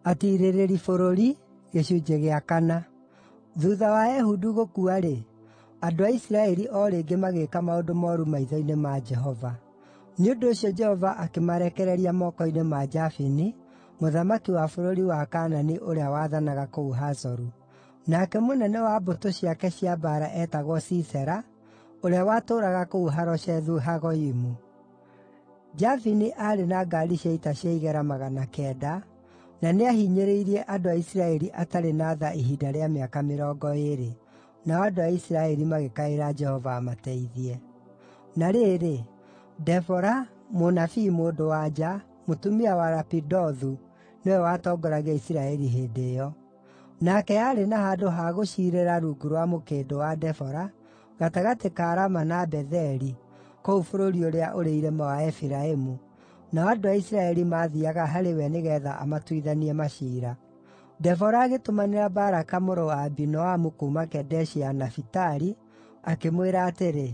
Atiirĩrĩri bũrũri. Thuutha wa Ehudu gũkua-rĩ, andũ a Isiraeli o rĩngĩ magĩĩka maũndũ mooru maitho-inĩ ma Jehova. Nĩ ũndũ ũcio Jehova akĩmarekereria moko-inĩ ma Jabini, mũthamaki wa bũrũri wa Kaanani ũrĩa waathanaga kũu Hazoru. Nake mũnene wa mbũtũ ciake cia mbaara eetagwo Sisera, ũrĩa watũũraga kũu Haroshethu-Hagoyimu. Jabini aarĩ na ngaari cia ita cia igera 900, na nĩahinyĩrĩirie andũ a Isiraeli atarĩ na tha ihinda rĩa mĩaka 20, nao andũ a Isiraeli magĩkaĩra Jehova amateithie. Na rĩrĩ, Debora, mũnabii mũndũ-wa-nja, mũtumia wa Lapidothu, nĩwe watongoragia Isiraeli hĩndĩ ĩyo. Nake aarĩ na handũ ha gũciirĩra rungu rwa mũkĩndũ wa Debora, gatagatĩ ka Rama na Betheli, kũu bũrũri ũrĩa ũrĩ irĩma wa Efiraimu, nao andũ a Isiraeli maathiiaga harĩ we nĩgeetha amatuithanie maciira. Debora agĩtũmanĩra Baraka mũrũ wa Abinoamu kuuma Kedeshi ya Nafitali, akĩmwĩra atĩrĩ,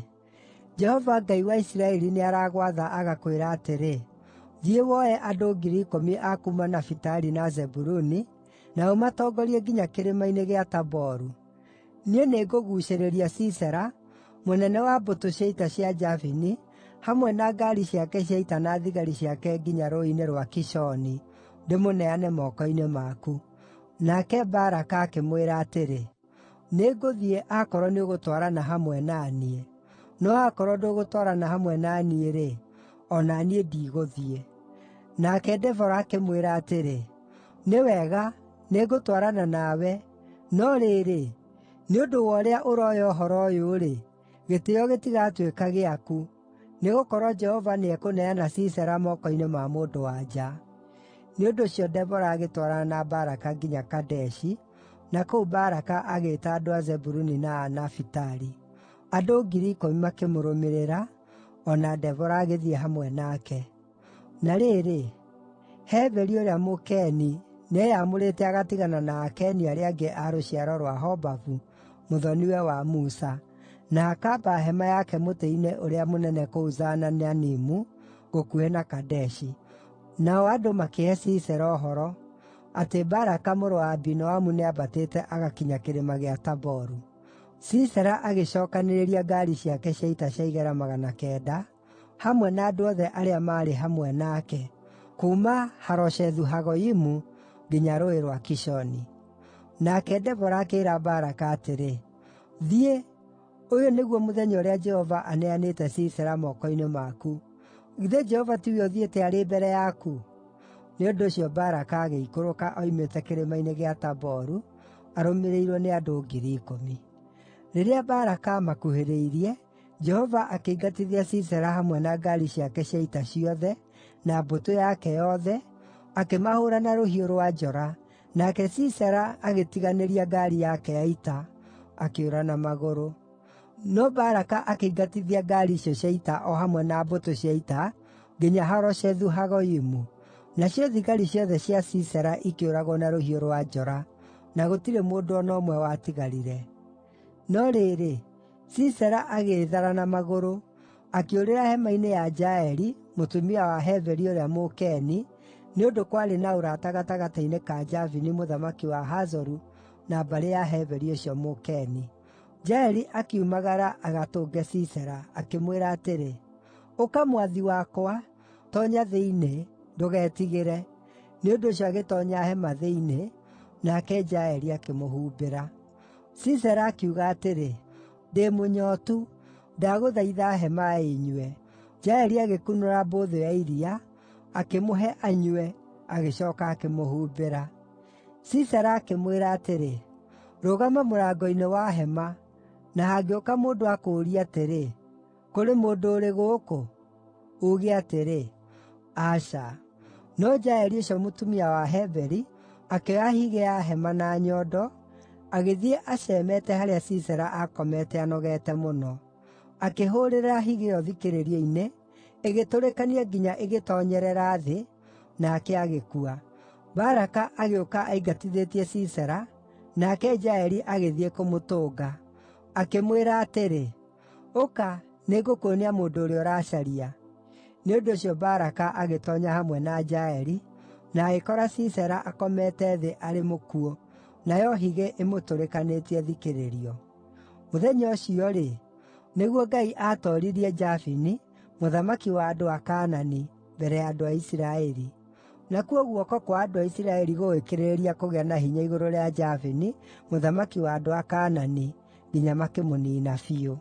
“Jehova Ngai wa Isiraeli nĩaragwatha agakwĩra atĩrĩ, ‘Thiĩ woe andũ 10,000 a kuuma Nafitali na Zebuluni, na ũmatongorie nginya kĩrĩma-inĩ gĩa Taboru. Niĩ nĩngũguucĩrĩria Sisera, mũnene wa mbũtũ cia ita cia Jabini, hamwe na ngaari ciake cia ita na thigari ciake nginya rũũĩ-inĩ rwa Kishoni, ndĩmũneane moko-inĩ maku.’ ” Nake Baraka akĩmwĩra atĩrĩ, “Nĩngũthiĩ akorwo nĩũgũtwarana hamwe na niĩ. No akorwo ndũgũtwarana hamwe na niĩ-rĩ, o na niĩ ndigũthiĩ.” Nake Debora akĩmwĩra atĩrĩ, “Nĩ wega, nĩngũtwarana nawe, no rĩrĩ, nĩ ũndũ wa ũrĩa ũroya ũhoro ũyũ-rĩ, gĩtĩĩo gĩtigatuĩka gĩaku, nĩgũkorwo Jehova nĩekũneana Sisera moko-inĩ ma mũndũ-wa-nja.” Nĩ ũndũ ũcio Debora agĩtwarana na Baraka nginya Kadeshi, na kũu Baraka agĩĩta andũ a Zebuluni na a Nafitali. Andũ 10,000 makĩmũrũmĩrĩra, o na Debora agĩthiĩ hamwe nake. Na rĩrĩ, Heberi ũrĩa Mũkeni nĩeyamũrĩte agatigana na Akeni arĩa angĩ a rũciaro rwa Hobabu, mũthoni-we wa Musa, na akamba hema yake mũtĩ-inĩ ũrĩa mũnene kũu Zaananimu gũkuhĩ na Kadeshi. Nao andũ makĩhe Sisera ũhoro, atĩ Baraka mũrũ wa Abinoamu nĩambatĩte agakinya kĩrĩma gĩa Taboru. Sisera agĩcookanĩrĩria ngaari ciake cia ita cia igera 900, hamwe na andũ othe arĩa maarĩ hamwe nake, kuuma Haroshethu-Hagoyimu nginya Rũũĩ rwa Kishoni. Nake Debora akĩĩra Baraka atĩrĩ, “Thiĩ! Ũyũ nĩguo mũthenya ũrĩa Jehova aneanĩte Sisera moko-inĩ maku. Githĩ Jehova tiwe ũthiĩte arĩ mbere yaku?” Nĩ ũndũ ũcio Baraka agĩikũrũka oimĩte kĩrĩma-inĩ gĩa Taboru, arũmĩrĩirwo nĩ andũ 10,000. Rĩrĩa Baraka aamakuhĩrĩirie, Jehova akĩingatithia Sisera hamwe na ngaari ciake cia ita ciothe, na mbũtũ yake yothe, akĩmahũũra na rũhiũ rwa njora, nake Sisera agĩtiganĩria ngaari yake ya ita, akĩũra na magũrũ. No Baraka akĩingatithia ngaari icio cia ita o hamwe na mbũtũ cia ita nginya Haroshethu-Hagoyimu. Nacio thigari ciothe cia Sisera ikĩũragwo na rũhiũ rwa njora, na gũtirĩ mũndũ o na ũmwe watigarire. No rĩrĩ, Sisera agĩĩthara na magũrũ, akĩũrĩra hema-inĩ ya Jaeli, mũtumia wa Heberi ũrĩa Mũkeni, nĩ ũndũ kwarĩ na ũrata gatagatĩ-inĩ ka Jabini mũthamaki wa Hazoru na mbarĩ ya Heberi ũcio Mũkeni. Jaeli akiumagara agatũnge Sisera, akĩmwĩra atĩrĩ, “Ũka mwathi wakwa, toonya thĩinĩ, ndũgetigĩre.” Nĩ ũndũ ũcio agĩtoonya hema thĩinĩ, nake Jaeli akĩmũhumbĩra. Sisera akiuga atĩrĩ, “Ndĩ mũnyootu. Ndagũthaitha he maaĩ nyue.” Jaeli agĩkunũra mbũthũ ya iria, akĩmũhe anyue, agĩcooka akĩmũhumbĩra. Sisera akĩmwĩra atĩrĩ, “Rũgama mũrango-inĩ wa hema, na hangĩũka mũndũ akũũrie atĩrĩ, ‘Kũrĩ mũndũ ũrĩ gũkũ?’ Uuge atĩrĩ, ‘Aca.’ ” No Jaeli ũcio mũtumia wa Heberi akĩoya higĩ ya hema na nyondo, agĩthiĩ acemete harĩa Sisera aakomete anogete mũno. Akĩhũũrĩra higĩ ĩyo thikĩrĩrio-inĩ, ĩgĩtũrĩkania nginya ĩgĩtoonyerera thĩ, nake agĩkua. Baraka agĩũka aingatithĩtie Sisera, nake Jaeli agĩthiĩ kũmũtũnga. Akĩmwĩra atĩrĩ, “Ũka, nĩngũkuonia mũndũ ũrĩa ũracaria.” Nĩ ũndũ ũcio Baraka agĩtoonya hamwe na Jaeli, na agĩkora Sisera akomete thĩ arĩ mũkuũ, nayo higĩ ĩmũtũrĩkanĩtie thikĩrĩrio. Mũthenya ũcio-rĩ, nĩguo Ngai aatooririe Jabini, mũthamaki wa andũ a Kaanani, mbere ya andũ a Isiraeli. Nakuo guoko kwa andũ a Isiraeli gũgĩkĩrĩrĩria kũgĩa na hinya igũrũ rĩa Jabini, mũthamaki wa andũ a Kaanani, nginya makĩmũniina biũ.